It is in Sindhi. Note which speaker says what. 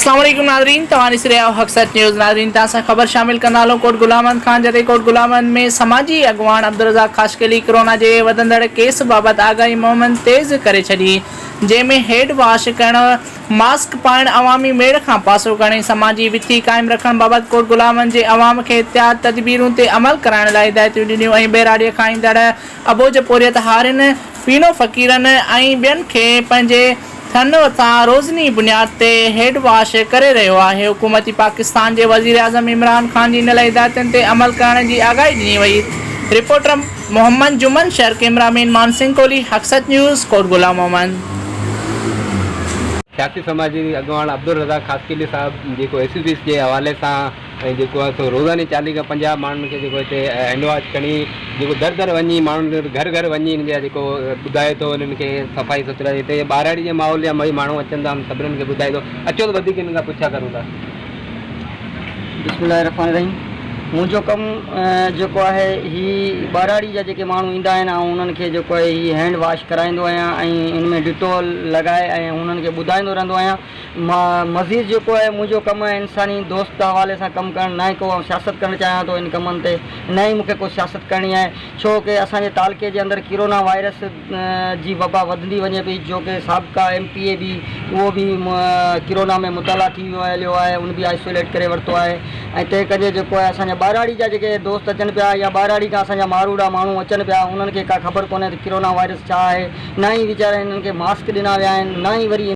Speaker 1: اسلام عليڪم ناظرين توهان ڏسي رهيا آهيو حق سچ نيوز ناظرين توهان سان خبر شامل ڪندا هلون ڪوٽ غلام احمد خان جتي ڪوٽ غلام احمد ۾ سماجي اڳواڻ عبدالرزاق خاصخيلي ڪرونا جي وڌندڙ ڪيس بابت آگاهي مهم تيز ڪري ڇڏي جنهن ۾ هيڊ واش ڪرڻ ماسڪ پائڻ عوامي ميڙ کان پاسو ڪرڻ ۽ سماجي وٿي قائم رکڻ بابت ڪوٽ غلام احمد جي عوام کي احتياط تدبيرون تي عمل ڪرائڻ لاء هدايتون ڏنيون ۽ ٻهراڙي کان ايندڙ اٻوجهه پورهيت هارين پينو فقيرن ۽ ٻين کي پنهنجي ٿن سان روزني بنياد تي هيڊ واش ڪري رهيو آهي، حڪومتي پاڪستان جي وزيراعظم عمران خان جي ڏنل هدايتن تي عمل ڪرڻ جي آگاهي ڏني وئي، رپورٽر محمد جمن شر، ڪئميرا مين مان سنگهه ڪولهي، حق سچ نيوز، ڪوٽ غلام محمد.
Speaker 2: سياسي سماجي اڳواڻ عبدالرزاق خاصخيلي صاحب جيڪو ايس يو پي جي حوالي سان ۽ جيڪو آهي سو روزاني چاليهه کان 50 ماڻهن کي جيڪو هتي هينڊ واش کڻي جيڪو در در وڃي ماڻهن وٽ گهر گهر وڃي انهن جا جيڪو ٻڌائي ٿو انهن کي صفائي سٿرائي هتي ٻهراڙي جي ماحول جا مئي ماڻهو اچن ٿا انهن سڀنن کي ٻڌائي ٿو اچو ته وڌيڪ انهن کان پڇا ڪرون ٿا.
Speaker 3: بسم الله الرحمٰن الرحيم منهنجو ڪم جيڪو آهي هي ٻهراڙي جا جيڪي ماڻهو ايندا آهن آئون انهن کي جيڪو آهي هي هينڊ واش ڪرائيندو آهيان ۽ ان ۾ ڊيٽول لڳائي ۽ انهن کي ٻڌائيندو رهندو آهيان مزيد جيڪو آهي منهنجو ڪم آهي انساني دوست حوالي سان ڪم ڪرڻ نه ئي ڪو آئون سياست ڪرڻ چاهيان ٿو ان ڪمن تي نه ئي مون کي ڪو سياست ڪرڻي آهي ڇو ڪي اسان جي تعلقي جي اندر ڪرونا وائرس جي وبا وڌندي وڃي پئي جو ڪي سابقا ايم پي اي به اهو به ڪرونا ۾ مبتلا ٿي ويو هليو آهي ان به آئسوليٽ ڪري ورتو آهي ۽ تنهن ڪجي جيڪو آهي اسان جا ٻهراڙي جا جيڪي دوست اچن پيا يا ٻهراڙي کان اسان جا ماروئڙا ماڻهو اچن پيا انهن کي ڪا خبر ڪونهي ته ڪرونا وائرس ڇا آهي نه ئي ويچارا انهن کي ماسڪ ڏنا ويا آهن نه ئي وري.